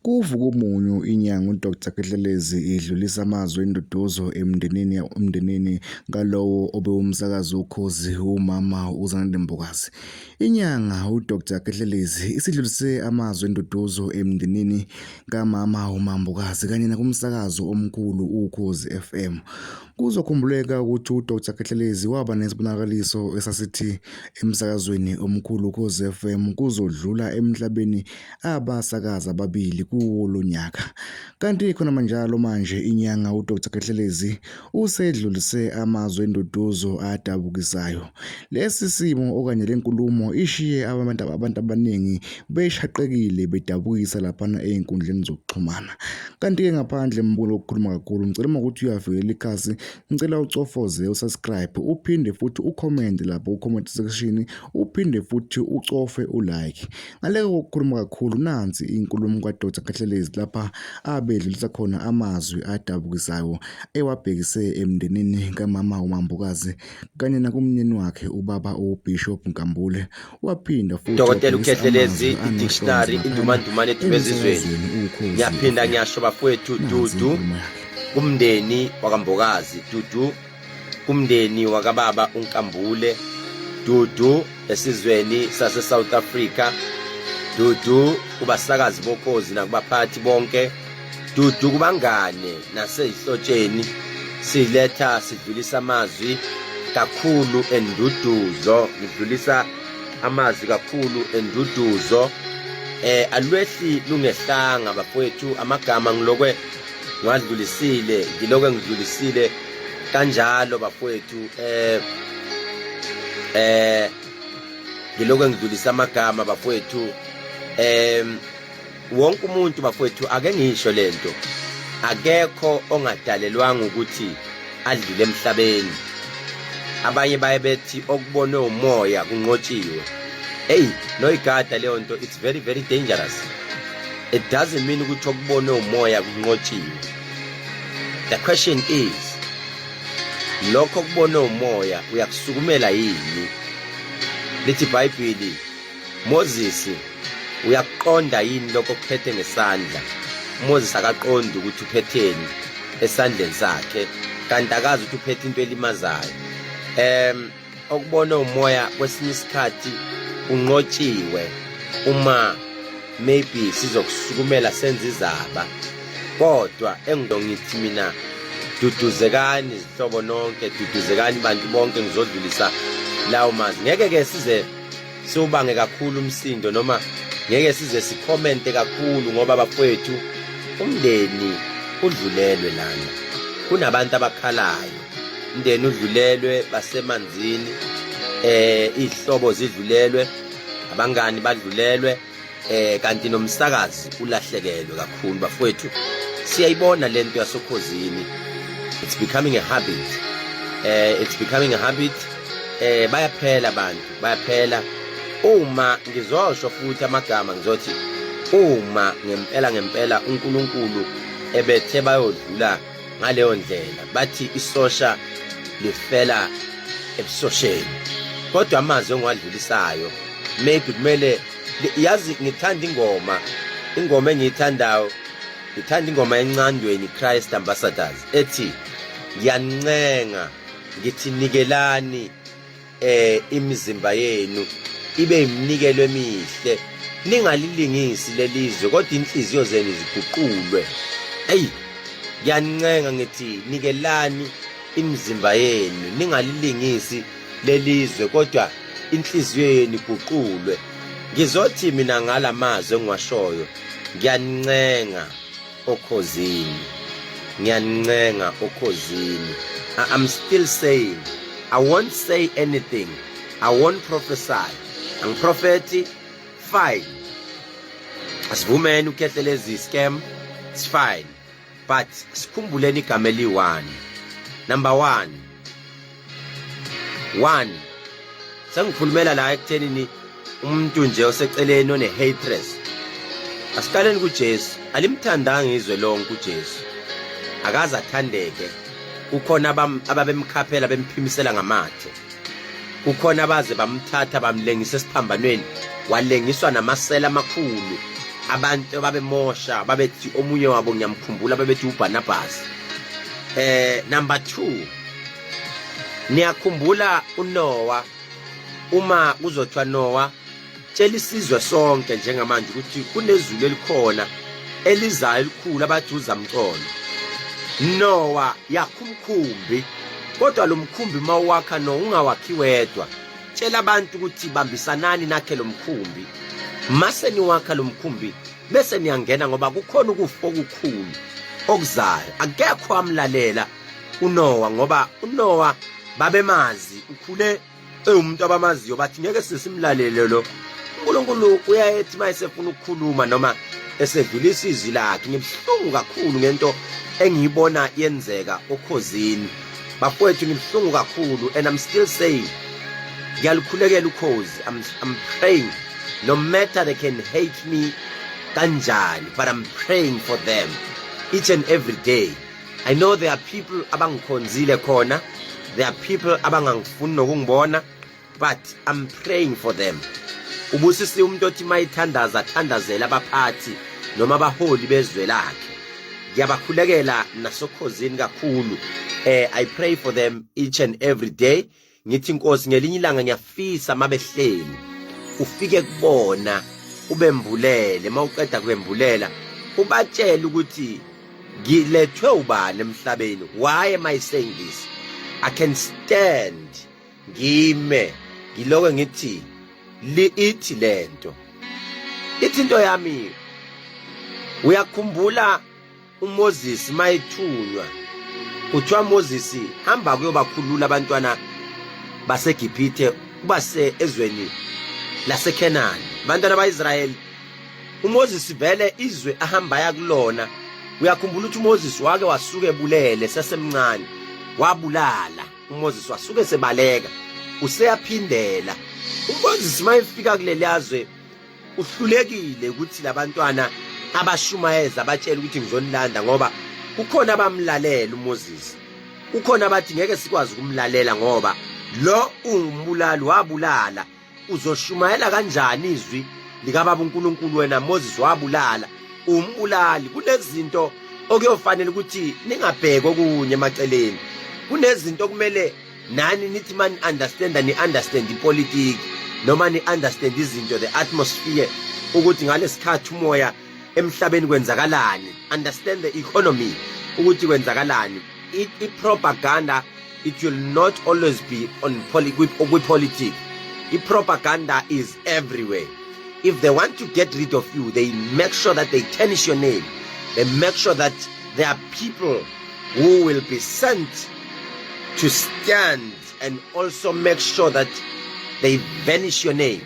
Kuvuka umunyu inyanga uDr Khehlelezi idlulisa amazwi enduduzo emndenini kalowo obewumsakazi woKhozi umama uZanele Mbokazi. Inyanga uDr Khehlelezi isidlulise amazwi enduduzo emndenini kamama uMaMbokazi kanye nakumsakazo omkhulu Ukhozi FM. Kuzokhumbuleka ukuthi uDr Khehlelezi waba nesibonakaliso esasithi emsakazweni omkhulu Ukhozi FM kuzodlula emhlabeni abasakazi ababili kuwo lo nyaka. Kanti khona manjalo manje inyanga uDr Khehlelezi usedlulise amazwi enduduzo adabukisayo. Lesi simo okanye le nkulumo ishiye abantu abaningi beshaqekile bedabukisa laphana ey'nkundleni zokuxhumana. Kanti-ke ngaphandle mbulo wokukhuluma kakhulu ngicela uma ukuthi uyavikela ikhasi ngicela ucofoze usubscribe uphinde futhi ucomment lapho ku-comment section uphinde futhi ucofe ulike. Ngale kokukhuluma kakhulu nansi inkulumo kaDr Khehlelezi lapha abedlulisa khona amazwi adabukisayo ewabhekise emndenini kamama uMambokazi kanye nakumnyeni wakhe ubaba uBishop Nkambule waphinda futhi Dokotela wabhekisa uKhehlelezi amazwi anohlonze idictionary laphana indumandumane edume ezizweni emsakazweni Ukhozi ngiyaphinda FM. ngiyasho bafowethu Nansi dudu inkulumo yakhe. kumndeni wakambokazi dudu kumndeni wakababa uNkambule dudu esizweni sase South Africa dudu kubasakazi bokhozi nakubaphathi bonke dudu kubangane nasezihlotsheni siletha sidlulisa amazwi kakhulu enduduzo ngidlulisa amazwi kakhulu enduduzo eh alwehli lungehlanga bafowethu amagama ngilokwe ngiwadlulisile ngilokwe ngidlulisile kanjalo bafowethu eh eh ngilokwe ngidlulisa amagama bafowethu em wonke umuntu bafowethu ake ngisho lento akekho ongadalelwanga ukuthi adlule emhlabeni abanye baye bethi okubonwe umoya kunqotshiwe hey noyigada leyo nto it's very very dangerous it doesn't mean ukuthi okubonwe umoya kunqotshiwe the question is lokho okubonwe umoya uyakusukumela yini lithi iBhayibheli Moses uyakuqonda yini lokho okuphethe ngesandla uMoses akaqondi ukuthi uphetheni esandleni sakhe kanti akazi ukuthi uphethe into elimazayo em okubona umoya kwesinye isikhathi unqotshiwe uma maybe sizokusukumela senze izaba kodwa engithi mina duduzekani zihlobo nonke duduzekani bantu bonke ngizodlulisa lawo mazwi ngeke ke size siwubange kakhulu umsindo noma ngeke size sikhomente kakhulu ngoba bafowethu umndeni udlulelwe lana kunabantu abakhalayo umndeni udlulelwe basemanzini eh izihlobo zidlulelwe abangani badlulelwe eh kanti nomsakazi ulahlekelwe kakhulu bafowethu siyayibona lento yasokhozini it's becoming a habit eh it's becoming a habit eh bayaphela abantu bayaphela uma ngizosho futhi amagama ngizothi uma ngempela ngempela uNkulunkulu ebethe bayodlula ngaleyo ndlela bathi isosha lifela ebusosheni kodwa amazwi engiwadlulisayo maybe kumele yazi ngithanda ingoma ingoma engiyithandayo ngithanda ingoma encandweni Christ Ambassadors ethi ngiyancenga ngithi nikelani eh imizimba yenu ibe iminikelo emihle ningalilingisi lelizwe kodwa inhliziyo zenu ziguqulwe hey ngiyancenga ngithi nikelani imizimba yenu ningalilingisi lelizwe kodwa inhliziyo yenu iguqulwe ngizothi mina ngalamazwi engiwashoyo ngiyanincenga okhozini ngiyanincenga okhozini I'm still saying I won't say anything I won't prophesy angiprofethi fine asivumeni ukhehlelezi scam it's fine but sikhumbuleni igama eliyi-one number one one sengikhulumela la ekuthenini umuntu nje oseceleni one-hatred asiqaleni kuJesu alimthandanga izwe lonke uJesu akaze athandeke kukhona ababemkhaphela bemphimisela ngamathe kukhona abaze bamthatha bamlengisa esiphambanweni walengiswa namasela amakhulu Abantu babemosha babethi omunye wabo ngiyamkhumbula babethi uBarnabas. Number 2, niyakhumbula uNoah, uma kuzothiwa Noah, tshela isizwe sonke njengamanje ukuthi kunezulu elikhona elizayo elikhulu abathi uzamcolo. Noah, yakha umkhumbi, kodwa lo mkhumbi mawakha no ungawakhi wedwa, tshela abantu ukuthi bambisanani nakhe lo mkhumbi. Mase niwakha lo mkhumbi bese niyangena, ngoba kukhona ukufa okukhulu okuzayo. Akekho amlalela uNoah, ngoba uNoah babemazi, ukhule ewumuntu abamaziyo, bathi ngeke sisimlalele lo. uNkulunkulu uyayethi uma esefuna ukukhuluma noma esedlulisa izwi lakhe. Ngibuhlungu kakhulu ngento engiyibona yenzeka oKhozini, bafowethu, ngibuhlungu kakhulu, and I'm still saying ngiyalukhulekela uKhozi. I'm praying, no matter they can hate me kanjani, but I'm praying for them each and every day. I know there are people abangikhonzile khona, there are people abangangifuni nokungibona, but I'm praying for them. Ubusisi umuntu othi mayithandaza athandazela abaphathi noma abaholi bezwe lakhe. Ngiyabakhulekela nasoKhozini kakhulu. I pray for them each and every day. Ngithi, Inkosi, ngelinye ilanga ngiyafisa mabehleli ufike kubona, ubembulele, mawuqeda kubembulela ubatshele ukuthi ngilethwe ubani emhlabeni. Why am I saying this? I can stand, ngime, ngiloko ngithi li ithi lento, ithi into yami. Uyakhumbula uMoses mayethunywa, kuthiwa, "Moses, hamba kuyobakhulula abantwana baseGibhithe, ubase ezweni laseKhenani, abantwana baIsrayeli." uMoses vele izwe ahamba yakulona, uyakhumbula ukuthi uMoses wake wasuka ebulele sesemncane, wabulala uMoses, wasuke sebaleka, useyaphindela uMoses mayefika kuleli yazwe, uhlulekile ukuthi labantwana abashumayeza, abatshela ukuthi ngizonilanda, ngoba kukhona abamlalela uMoses, kukhona abathi ngeke sikwazi ukumlalela ngoba lo ungumbulali, wabulala, uzoshumayela kanjani izwi likaBaba uNkulunkulu wena Moses, wabulala, umbulali? Kunezinto okuyofanele ukuthi ningabheki okunye emaceleni, kunezinto okumele nani nithi mani understand, ni understand ipolitiki noma ni understand izinto, the atmosphere, ukuthi ngalesikhathi umoya emhlabeni kwenzakalani, understand the economy ukuthi kwenzakalani. I-propaganda, it will not always be on kwi-politics. I-propaganda is everywhere. If they want to get rid of you, they make sure that they tarnish your name, they make sure that there are people who will be sent to stand and also make sure that they vanish your name.